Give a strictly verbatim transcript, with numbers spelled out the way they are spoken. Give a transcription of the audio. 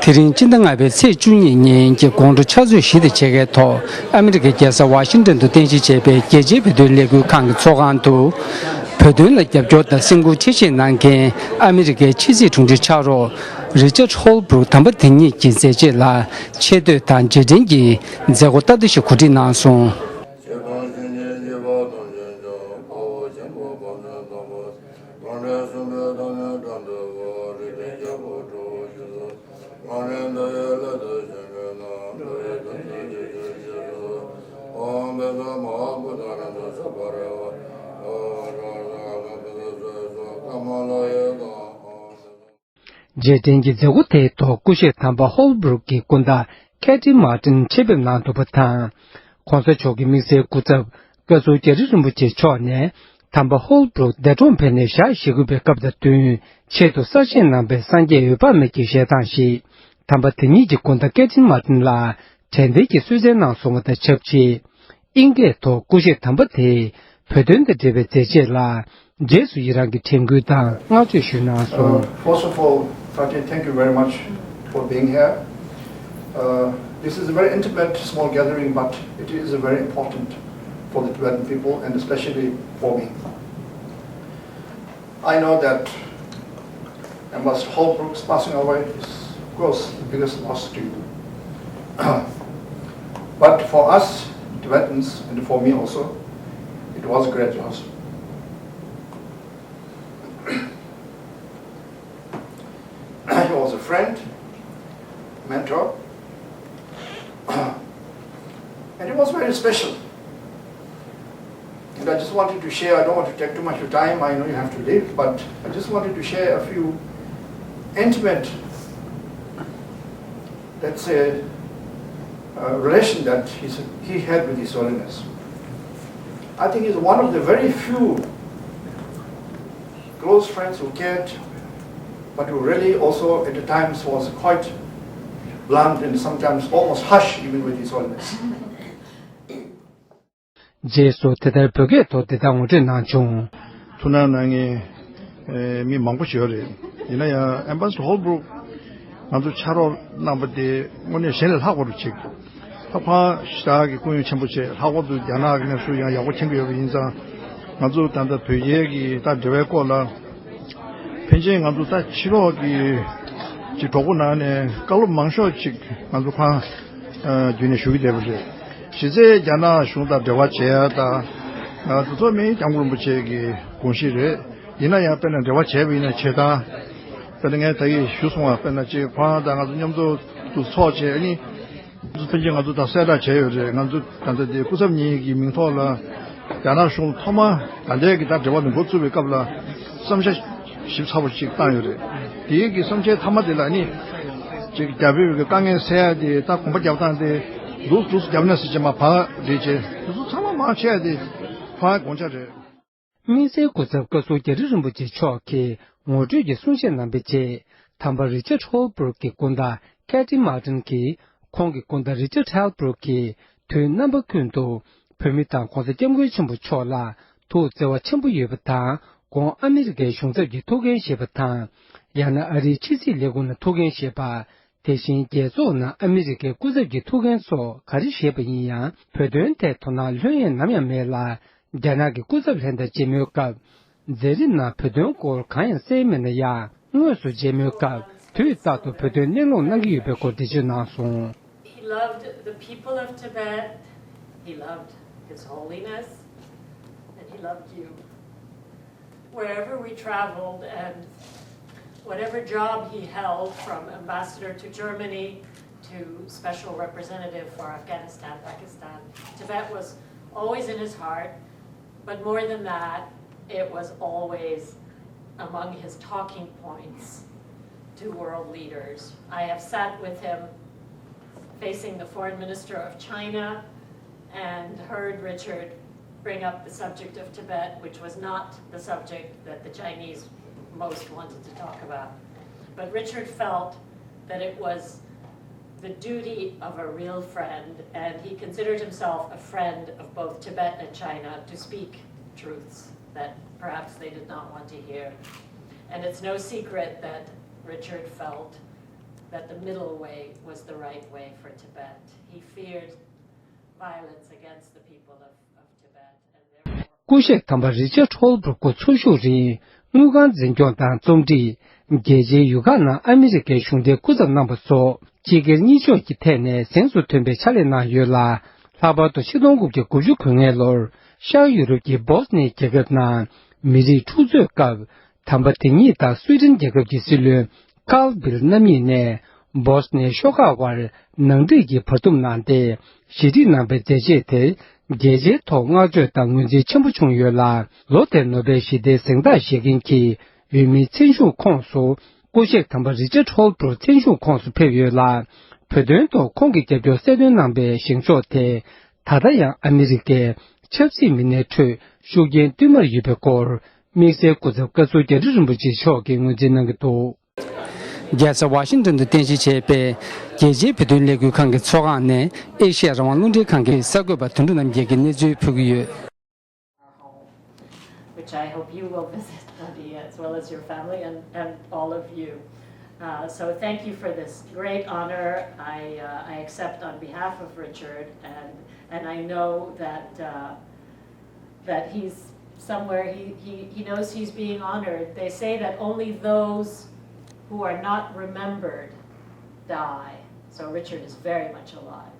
དེ་རིང་སྤྱི་ཟླ་ལྔ་པའི་ཚེས་བཅུ་གཉིས་ཉིན་གྱི་དགོང་དྲོ་ཕྱག་ཚོད་བཞི་དང་ཕྱེད་ཀའི་ཐོག་ཨ་མི་རི་ཀའི་རྒྱལ་ས་ཝ་ཤིང་ཏོན་དུ་རྟེན་གཞི་བྱས་པའི་རྒྱལ་སྤྱིའི་བོད་དོན་ལས་འགུལ་ཁང་གི་ཚོགས་ཁང་དུ། བོད་དོན་ལ་རྒྱབ་སྐྱོར་དང་སེམས་ཁུར་ཆེ་བཞེས་གནང་མཁན་ཨ་མི་རི་ཀའི་ཕྱི་སྲིད་དྲུང་ཆེ་ཕྱག་རོགས་རི་ཅར་ཧོལ་བྷྲུག་དམ་པ་དེ་ཉིད་ཀྱི་མཛད་རྗེས་ལ་ཆེ་བསྟོད་དང་རྗེས་དྲན་གྱི་མཛད་སྒོ་སྟབས་བདེ་ཞིག་གོ་སྒྲིག་གནང་སོང་། ཆེ་མཐོང་ཤེས་བཞིན་བརྗིད་པ་དམ་ཆོས་འཇོག་དཔའ་བོ་ཆེན་པོ་དཔའ་མཛངས་དམ་པ། གང་འདྲ་གསུངས་པའི་ཐོག་ནས་དགྲ་འདུལ་བ། རིགས་ལྡན་རྒྱལ་པོ་གྲུ་བཞི་སོགས། གངས་རིའི་འདབས་ཡོལ་སླད་དུ་བཞུགས་འགྲོ་ན། འགྲོ་བའི་དོན་དུ་རྗེས་ཤུལ་རྗེས་སུ། ཨོཾ་བཛྲ་མ་ཧཱ་བུདྡྷ་ནི་ཏུ་སྭ་བྷཱ་རེ་ཝ། ཨོཾ་ཧྲཱ་ཧྲཱ་ཧ་ན་བུདྡྷ་ས་ཡ་སྭ་ཀ་མ་ལ་ཡེ་དང་། ཨོཾ་བཛྲ། རྗེས་དྲན་གྱི་མཛད་སྒོ་དེའི་ཐོག་སྐུ་ཞབས་དམ་པ་ཧོལ་བྷྲུག་གི་སྐུ་ཟླ་ཁེ་ཏྲིན་མཱ་ཏིན་ཆེད་ཕེབས་གནང་འདུག་པ་དང་།༸གོང་ས་མཆོག་གི་དམིགས་བསལ་སྐུ་ཚབ་བཀའ་ཟུར་རྒྱ་རི་རིན་པོ་ཆེ་མཆོག་ནས་དམ་པ་ཧོལ་བྷྲུག་འདས་གྲོངས་ཕེབས་ནས་ཞག་ཞེ་དགུ་པའི་སྐབས་དང་བསྟུན་ཆེད་དུ་གསར་བཞེངས་གནང་པའི་སངས་རྒྱས་འོད་དཔག་མེད་ཀྱི་ཞལ་ཐང་ཞིག་དམ་པ་དེ་ཉིད་ཀྱི་སྐུ་ཟླ་ཁེ་ཏྲིན་མཱ་ཏིན་ལ་དྲན་རྟེན་གྱི་གསོལ་སྩལ་གནང་སོང་བ་དང་ཆབས་ཅིག་ཨིན་སྐད་ཐོག་སྐུ་ཞབས་དམ་པ་དེས་བོད་དོན་དང་འབྲེལ་བའི་མཛད་རྗེས་ལ་རྗེས་སུ་ཡི་རང་གི་དྲན་སྐུལ་དང་བསྔགས་བརྗོད་ཞུས་གནང་སོང་། Uh, first of all, Kaki, thank you very much for being here. Uh, this is a very intimate, small gathering, but it is very important for the Tibetan people and especially for me. I know that Ambassador Holbrooke's passing away is, of course, the biggest loss to you. But for us Tibetans, and for me also, it was a great loss. He was a friend, mentor, and it was very special. And I just wanted to share, I don't want to take too much of time, I know you have to leave, but I just wanted to share a few intimate, let's say, uh, relation that he's, he had with His Holiness. I think he's one of the very few close friends who cared, but who really also at the times was quite blunt and sometimes almost harsh even with His Holiness. རྗེས་སུ་དེ་ལྟར་བོད་སྐད་ཐོག་འདི་ལྟར་ངོ་སྤྲོད་གནང་བྱུང་། ཐུགས་སྣང་གནང་མཁན་ཨེ་མི་མང་པོ་ཞིག་ཡོད་རེད། ཡིན་ན་ཡང་Ambassador Holbrooke ང་ཚོ་ཕྱག་རོགས་གནང་པ་དེ་དངོས་གནས་གཞན་ལས་ལྷག་པ་རུ་ཅིག་ལྷག་པར་ཞེ་དྲག་གི་སྐུ་ཡོན་ཆེན་པོ་བྱས། ལྷག་པར་དུ་རྒྱ་ནག་གི་གནས་ཚུལ་ཡང་ཡག་པོ་མཁྱེན་གྱི་ཡོད་པ་ཡིན་ཙང་། ང་ཚོ་ད་ལྟ་བོད་རྒྱའི་གི་ད་འབྲེལ་བའི་སྐོར་ལ། ཕན་ཆད་ང་ཚོ་ད་ཕྱི་ལོགས་ཀྱི་ཅིག་གྲོགས་པོ་ནང་ནས་བཀའ་སློབ་མང་ཤོས་ཅིག་ང་ཚོ་ཁང་བརྒྱུད་ནས་ཞུ་གི་བསྡད་པ་རེད། གཞི་རྩའི་རྒྱ་ནག་གཞུང་དང་འབྲེལ་བ་བྱེད་ཡ་ད་ང་ཚོ་ཚོ་མིན་སྐྱབས་མགོན་རིན་པོ་ཆེ་གི་དགོངས་གཞི་རེད། ཡིན་ན་ཡང་དཔེར་ན་འབྲེལ་བ་བྱས་པ་ཡིན་ན་བྱེད་སྟངས། དཔེར་ན་ངས་ད་གིན་ཞུ་སོང་བ། དཔེར་ན་ཅིག་ཁོ་རང་དང་ང་ཚོ་མཉམ་དུ་ཚོགས་བྱས་ཨ་ནི། ཕན་ཆད་ང་ཚོ་ད་གསལ་བསྒྲགས་བྱས་ཡོད་རེད། ང་ཚོ་ད་ལྟ་དེ་སྐུ་ཚབ་གཉིས་ཀྱི་མིང་ཐོག་ལ་རྒྱ་ནག་གཞུང་ཐོག་མ་ད་ལྟའི་གི་ད་འབྲེལ་བ་དེ་འགོ་བཙུགས་པའི་སྐབས་ལ་བསམ་འཆར་ཞིབ་ཚགས་པོ་ཅིག་བཏང་ཡོད་རེད། དེའི་གི་བསམ་འཆར་མཐའ་མ་དེ་ལ་ནི་ཅིག་རྒྱ་བོད་ཀྱི་དཀའ་ངལ་སེལ་ཡ་དེ་ད་གོམ་པ་རྒྱབ་སྟངས་དེ་འདུག་འདུག་སེ་རྒྱབ་ན་ཟེར་བྱས་མ་བག་རེད་བྱས། དེ་ཚོ་ཚང་མ་མང་ཆེ་བ་དེ་ཕ་དགོངས་འཆར་རེད། དམིགས་བསལ་སྐུ་ཚབ་བཀའ་ཟུར་རྒྱ་རི་རིན་པོ་ཆེ་མཆོག་གིས་ངོ་སྤྲོད་ཀྱི་གསུང་བཤད་གནང་བའི་རྗེས། དམ་པ་རི་ཅར་ཧོལ་བྷྲུག་གི་སྐུ་ཟླ་ཁེ་ཏི་མཱ་ཏིན་གྱིས་ཁོང་གི་སྐུ་ཟླ་རི་ཅར་ཧོལ་བྷྲུག་གིས་དུས་རྣམ་པ་ཀུན་ཏུ་བོད་མི་དང་༸གོང་ས་༸སྐྱབས་མགོན་ཆེན་པོ་མཆོག་ལ་ཐུགས་བརྩེ་བ་ཆེན་པོ་ཡོད་པ་དང་། ཁོང་ཨ་མི་རི་ཀའི་གཞུང་ཚབ་ཀྱི་ཐུགས་འགན་བཞེས་པ་དང་། ཡང་ན་ཨ་རིའི་ཕྱི་སྲིད་ལས་ཁུངས་ནང་ཐུགས་འགན་བཞེས་པ། དེ་བཞིན་རྒྱལ་ཚོགས་ནང་ཨ་མི་རི་ཀའི་སྐུ་ཚབ་ཀྱི་ཐུགས་འགན་སོགས་ག་རེ་བཞེས་པ་ཡིན་ཡང་། བོད་དོན་ཐད་དོ་སྣང་ལྷོད་གཡེང་ནམ་ཡང་མེད་ལ། རྒྱ་ནག་གི་སྐུ་ཚབ་ལྷན་དང་མཇལ་མོལ་སྐབས། མཛད་རིམ་ནང་བོད་དོན་སྐོར་གང་ཡང་གསལ་མེད་ན་ཡང་། དངོས་སུ་མཇལ་མོལ་སྐབས་དུས་རྟག་ཏུ་བོད་དོན་གླེང་སློང་གནང་གི་ཡོད་པའི་སྐོར་འགྲེལ་བརྗོད་གནང་སོང་། He loved the people of Tibet. He loved His Holiness. And he loved you. Wherever we traveled and whatever job he held, from ambassador to Germany to special representative for Afghanistan, Pakistan, Tibet was always in his heart. But more than that, it was always among his talking points to world leaders. I have sat with him facing the foreign minister of China and heard Richard bring up the subject of Tibet, which was not the subject that the Chinese most wanted to talk about. But Richard felt that it was the duty of a real friend, and he considered himself a friend of both Tibet and China, to speak truths that perhaps they did not want to hear. And it's no secret that Richard felt that the middle way was the right way for Tibet. He feared violence against the people of, of Tibet, and therefore སྐུ་གཤེགས་དམ་པ་རི་ཅར་ཧོལ་བྷྲུག་སྐུ་འཚོ་བཞུགས་རིང་དངུལ་ཁང་འཛིན་སྐྱོང་དང་རྩོམ་སྒྲིག་རྒྱལ་སྤྱིའི་ཡུལ་ཁག་ནང་ཨ་མི་རི་ཀའི་གཞུང་འབྲེལ་སྐུ་ཚབ་རྣམ་པ་སོགས་སྤྱི་སྒེར་གཉེར་སྐྱོང་གི་ཐད་ནས་གཟེངས་སུ་ཐོན་པའི་ཕྱག་ལས་གནང་ཡོད་ལ། ལྷག་པར་དུ་ཆིག་སྟོང་དགུ་བརྒྱ་དགུ་བཅུ་གོ་ལྔའི་ལོར་ཤར་ཡུ་རོབ་ཀྱི་སྦོ་སི་ནི་ཡ་རྒྱལ་ཁབ་ནང་མི་རིགས་འཁྲུག་རྩོད་སྐབས། དམ་པ་དེ་ཉིད་དང་སུའེ་ཏེན་རྒྱལ་ཁབ་ཀྱི་སྲིད་བློན་ཀཱརལ་བིལ་རྣམ་གཉིས་ནས་སྦོ་སི་ནི་ཡ་ཤོག་ཁག་དབར་ནང་འགྲིག་གི་བར་འདུམ་གནང་སྟེ། ཞི་འགྲིག་གནང་པའི་མཛད་རྗེས་དེར་རྒྱལ་སྤྱིའི་ཐོག་བསྔགས་བརྗོད་དང་ངོས་འཛིན་ཆེན་པོ་བྱུང་ཡོད་ལ། ལོ་དེར་ནོ་བེལ་ཞི་བདེའི་གཟེངས་རྟགས་བཞེས་མཁན་གྱི་འོས་མིའི་མཚན་གཞུང་ཁོངས་སུ་སྐུ་གཤེགས་དམ་པ་རི་ཅར་ཧོལ་བྷྲུག་མཚན་གཞུང་ཁོངས་སུ་ཕེབས་ཡོད་ལ། བོད་དོན་ཐོག་ཁོང་གི་རྒྱབ་སྐྱོར་གསལ་སྟོན་གནང་པའི་བཞེངས་ཕྱོགས་དེ་ད་ལྟ་ཡང་ཨ་མི་རི་ཀའི་ཆབ་སྲིད་མི་སྣའི་ཁྲོད་ཤུགས་རྐྱེན་བསྟུད་མར་ཡོད་པའི་སྐོར། དམིགས་བསལ་སྐུ་ཚབ་བཀའ་ཟུར་རྒྱ་རི་རིན་པོ་ཆེ་མཆོག་གིས་ངོས་འཛིན་གནང་གི་འདུག་རྒྱལ་ས་ཝ་ཤིང་ཏོན་དུ་རྟེན་གཞི་བྱས་པའི་རྒྱལ་སྤྱིའི་བོད་དོན་ལས་འགུལ་ཁང་གི་ཚོགས་ཁང་ནས་ཨེ་ཤེ་ཡ་རང་དབང་རླུང་འཕྲིན་ཁང་གི་གསར་འགོད་པ་དོན་གྲུབ་རྣམ་རྒྱལ་གྱིས་གནས་ཚུལ་ཕུལ་གྱི་ཡོད། Which I hope you will visit, Nadia, as well as your family and, and all of you. Uh, so thank you for this great honor I, uh, I accept on behalf of Richard, and, and I know that, uh, that he's somewhere, he, he, he knows he's being honored. They say that only those who are not remembered die. So Richard is very much alive.